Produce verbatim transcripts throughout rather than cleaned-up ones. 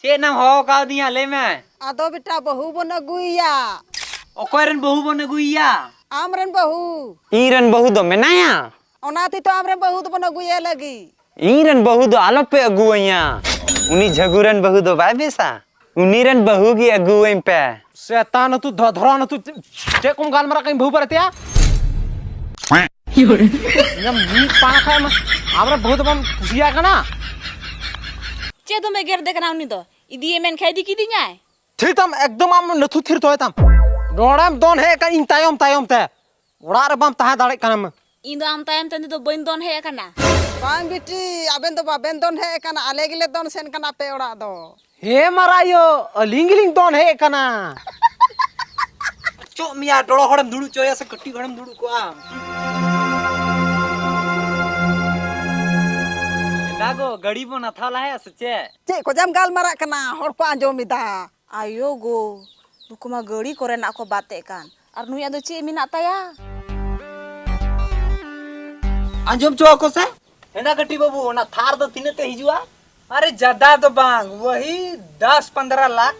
ᱪᱮᱫ ᱮᱢ ᱦᱚᱦᱚ ᱠᱟᱣᱫᱤᱧᱟ, ᱞᱟᱹᱭ ᱢᱮ᱾ ᱟᱫᱚ ᱵᱮᱴᱟ, ᱵᱟᱹᱦᱩ ᱵᱚᱱ ᱟᱹᱜᱩᱭᱮᱭᱟ᱾ ᱚᱠᱚᱭ ᱨᱮᱱ ᱵᱟᱹᱦᱩ ᱵᱚᱱ ᱟᱹᱜᱩᱭᱮᱭᱟ? ᱟᱢ ᱨᱮᱱ ᱵᱟᱹᱦᱩ᱾ ᱤᱧ ᱨᱮᱱ ᱵᱟᱹᱦᱩ ᱫᱚ ᱢᱮᱱᱟᱭᱟ? ᱚᱱᱟ ᱛᱮ ᱛᱚ ᱟᱢ ᱨᱮᱱ ᱵᱟᱹᱦᱩ ᱫᱚᱵᱚᱱ ᱟᱹᱜᱩᱭᱮ ᱞᱟᱹᱜᱤᱫ᱾ ᱤᱧ ᱨᱮᱱ ᱵᱟᱹᱦᱩ ᱫᱚ ᱟᱞᱚᱯᱮ ᱟᱹᱜᱩᱣᱟᱹᱧᱟ᱾ ᱩᱱᱤ ᱡᱷᱟᱹᱜᱩ ᱨᱮᱱ ᱵᱟᱹᱦᱩ ᱫᱚ ᱵᱟᱭ ᱵᱮᱥᱟ᱾ ᱩᱱᱤ ᱨᱮᱱ ᱵᱟᱹᱦᱩ ᱜᱮ ᱟᱹᱜᱩᱣᱟᱹᱧ ᱯᱮ᱾ ᱥᱮᱛᱟᱱ ᱟᱹᱛᱩ, ᱫᱷᱚ-, ᱫᱷᱚᱨᱚᱱ ᱟᱹᱛᱩ, ᱪᱮᱫ ᱠᱚᱢ ᱜᱟᱞᱢᱟᱨᱟᱜ ᱠᱟᱱᱟ ᱤᱧ ᱵᱟᱹᱦᱩ ᱵᱟᱨᱮᱛᱮᱭᱟ? ᱤᱧᱟᱹᱜ ᱢᱤᱫ ᱯᱟᱲᱟ ᱠᱷᱟᱡ ᱢᱟ, ᱟᱢ ᱨᱮᱱ ᱵᱟᱹᱦᱩ ᱫᱚ ᱵᱟᱢ ᱠᱩᱥᱤᱭᱟᱭ ᱠᱟᱱᱟ? ᱪᱮᱫ ᱫᱚᱢ ᱮᱜᱮᱨ ᱫᱮ ᱠᱟᱱᱟ ᱩᱱᱤ ᱫᱚ? ᱤᱫᱤᱭᱮ ᱢᱮᱱ ᱠᱷᱟᱡ ᱤᱫᱤ ᱠᱤᱫᱤᱧᱟᱭ᱾ ᱛᱷᱤᱨ ᱛᱟᱢ, ᱮᱠᱫᱚᱢ ᱟᱢ ᱱᱟᱹᱛᱷᱩ ᱛᱷᱤᱨ ᱫᱚᱦᱚᱭ ᱛᱟᱢ᱾ ᱱᱚᱰᱮᱢ ᱫᱚᱱ ᱦᱮᱡ ᱟᱠᱟᱱ ᱤᱧ ᱛᱟᱭᱚᱢ ᱛᱟᱭᱚᱢ ᱛᱮ᱾ ᱚᱲᱟᱜ ᱨᱮ ᱵᱟᱢ ᱛᱟᱦᱮᱸ ᱫᱟᱲᱮᱭᱟᱜ ᱠᱟᱱᱟ᱾ ᱤᱧ ᱫᱚ ᱟᱢ ᱛᱟᱭᱚᱢ ᱛᱟᱭᱚᱢ ᱛᱮᱫᱚ ᱵᱟᱹᱧ ᱫᱚᱱ ᱦᱮᱡ ᱟᱠᱟᱱᱟ᱾ ᱵᱟᱝ ᱵᱤᱴᱤ, ᱟᱵᱮᱱ ᱫᱚ ᱵᱟᱵᱮᱱ ᱫᱚᱱ ᱦᱮᱡ ᱟᱠᱟᱱᱟ, ᱟᱞᱮ ᱜᱮᱞᱮ ᱫᱚᱱ ᱥᱮᱱ ᱠᱟᱱᱟ ᱟᱯᱮ ᱚᱲᱟᱜ ᱫᱚ᱾ ᱦᱮᱸ ᱢᱟᱨᱟᱭᱳ, ᱟᱹᱞᱤᱧ ᱜᱮᱞᱤᱧ ᱫᱚᱱ ᱦᱮᱡ ᱟᱠᱟᱱᱟ᱾ ᱪᱚᱜ ᱢᱮᱭᱟ, ᱰᱚᱲᱚ ᱦᱚᱲᱮᱢ ᱫᱩᱲᱩᱵ ᱪᱚᱭᱟ ᱥᱮ ᱠᱟᱹᱴᱤᱡ ᱦᱚᱲᱮᱢ ᱫᱩᱲᱩᱵ ᱠᱚᱜᱼᱟ? ᱮᱴᱟᱜᱚ, ᱜᱟᱹᱰᱤ ᱵᱚᱱ ᱦᱟᱛᱟᱣ ᱞᱟᱦᱟᱭᱟ ᱥᱮ ᱪᱮᱫ? ᱪᱮᱫ ᱠᱚᱡᱟᱢ ᱜᱟᱞᱢᱟᱨᱟᱜ ᱠᱟᱱᱟ, ᱦᱚᱲ ᱠᱚ ᱟᱸᱡᱚᱢ ᱮᱫᱟ᱾ ᱟᱭᱳ ᱜᱳ, ᱱᱩᱠᱩ ᱢᱟ ᱜᱟᱹᱲᱤ ᱠᱚᱨᱮᱱᱟᱜ ᱠᱚ ᱵᱟᱛᱮᱜ ᱠᱟᱱ, ᱟᱨ ᱱᱩᱭᱟᱜ ᱫᱚ ᱪᱮᱫ ᱢᱮᱱᱟᱜ ᱛᱟᱭᱟ? ᱟᱸᱡᱚᱢ ᱦᱚᱪᱚ ᱟᱠᱚ ᱥᱮ᱾ ᱦᱮᱸᱫᱟ ᱠᱟᱹᱴᱤᱡ ᱵᱟᱹᱵᱩ, ᱚᱱᱟ ᱛᱷᱟᱨ ᱫᱚ ᱛᱤᱱᱟᱹᱜ ᱛᱮ ᱦᱤᱡᱩᱜᱼᱟ? ᱟᱨᱮ ᱡᱟᱫᱟ ᱫᱚ ᱵᱟᱝ, ᱣᱟᱦᱤ ᱫᱚᱥ ᱯᱚᱱᱫᱽᱨᱚ ᱞᱟᱠᱷ᱾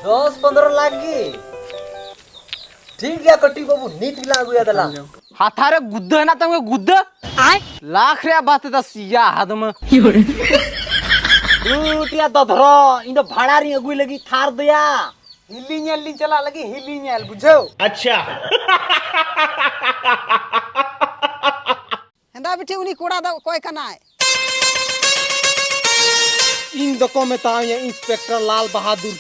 ᱫᱚᱥ ᱯᱚᱱᱫᱽᱨᱚ ᱞᱟᱠᱷ ᱜᱮ? ᱴᱷᱤᱠ ᱜᱮᱭᱟ ᱠᱟᱹᱴᱤᱡ ᱵᱟᱹᱵᱩ, ᱱᱤᱛ ᱜᱮᱞᱟᱝ ᱟᱹᱜᱩᱭᱟ ᱫᱮᱞᱟ᱾ ᱦᱟᱛᱷᱟ ᱨᱮ ᱜᱩᱫᱟᱹ ᱦᱮᱱᱟᱜ ᱛᱟᱢ ᱜᱮ ᱜᱩᱫᱟᱹ? ᱞᱟᱠᱷ ᱨᱮᱭᱟᱜ ᱵᱟᱛ ᱮᱫᱟ ᱥᱤᱭᱟ ᱦᱟᱫᱢᱟᱹ᱾ ᱫᱩ ᱴᱤᱭᱟ ᱫᱚᱫᱷᱨᱚ, ᱤᱧ ᱫᱚ ᱵᱷᱟᱲᱟ ᱨᱤᱧ ᱟᱹᱜᱩᱭ ᱞᱟᱹᱜᱤᱫ ᱛᱷᱟᱨ ᱫᱚᱭᱟ᱾ ᱦᱤᱞᱤ ᱧᱮᱞ ᱞᱤᱧ ᱪᱟᱞᱟᱜ ᱞᱟᱹᱜᱤᱫ, ᱦᱤᱞᱤ ᱧᱮᱞ, ᱵᱩᱡᱷᱟᱹᱣ? ᱟᱪᱪᱷᱟ᱾ ᱦᱮᱸᱫᱟ ᱵᱤᱴᱷᱤ, ᱩᱱᱤ ᱠᱚᱲᱟ ᱫᱚ ᱚᱠᱚᱭ ᱠᱟᱱᱟᱭ? ᱤᱧ ᱫᱚᱠᱚ ᱢᱮᱛᱟᱣᱤᱧᱟ ᱤᱱᱥᱯᱮᱠᱴᱚᱨ ᱞᱟᱞ ᱵᱟᱦᱟᱫᱩᱨ᱾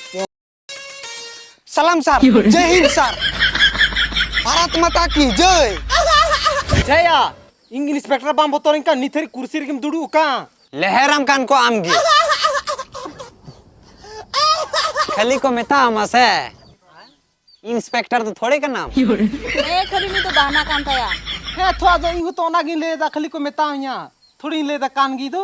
ᱥᱟᱞᱟᱢ ᱥᱟᱨ, ᱡᱚᱭ ᱦᱤᱱᱫ ᱥᱟᱨ, ᱵᱷᱟᱨᱚᱛ ᱢᱟᱛᱟ ᱠᱤ ᱡᱚᱭ᱾ ᱡᱟᱭᱟ, ᱤᱧ ᱤᱱᱥᱯᱮᱠᱴᱚᱨ ᱵᱟᱢ ᱵᱚᱛᱚᱨᱤᱧ ᱠᱟᱱ, ᱱᱤᱛ ᱦᱟᱹᱨᱤᱡ ᱠᱩᱨᱥᱤ ᱨᱮᱜᱮᱢ ᱫᱩᱲᱩᱵ ᱟᱠᱟᱱ᱾ ᱞᱮᱦᱮᱨᱟᱢ ᱠᱟᱱ ᱠᱚ ᱟᱢ ᱜᱮ᱾ ᱠᱷᱟᱹᱞᱤ ᱠᱚ ᱢᱮᱛᱟᱢᱟ ᱥᱮ, ᱤᱱᱥᱯᱮᱠᱴᱚᱨ ᱫᱚ ᱛᱷᱚᱲᱮ ᱠᱟᱱᱟᱢ᱾ ᱦᱮᱸ, ᱠᱷᱟᱹᱞᱤ ᱱᱩᱭ ᱫᱚ ᱵᱟᱦᱱᱟ ᱠᱟᱱ ᱛᱟᱭᱟ᱾ ᱦᱮᱸ ᱛᱷᱚ, ᱟᱫᱚ ᱤᱧ ᱦᱚᱸᱛᱚ ᱚᱱᱟᱜᱤᱧ ᱞᱟᱹᱭᱫᱟ, ᱠᱷᱟᱹᱞᱤ ᱠᱚ ᱢᱮᱛᱟᱣᱤᱧᱟ, ᱛᱷᱚᱲᱤᱧ ᱞᱟᱹᱭᱫᱟ ᱠᱟᱱ ᱜᱮ ᱫᱚ᱾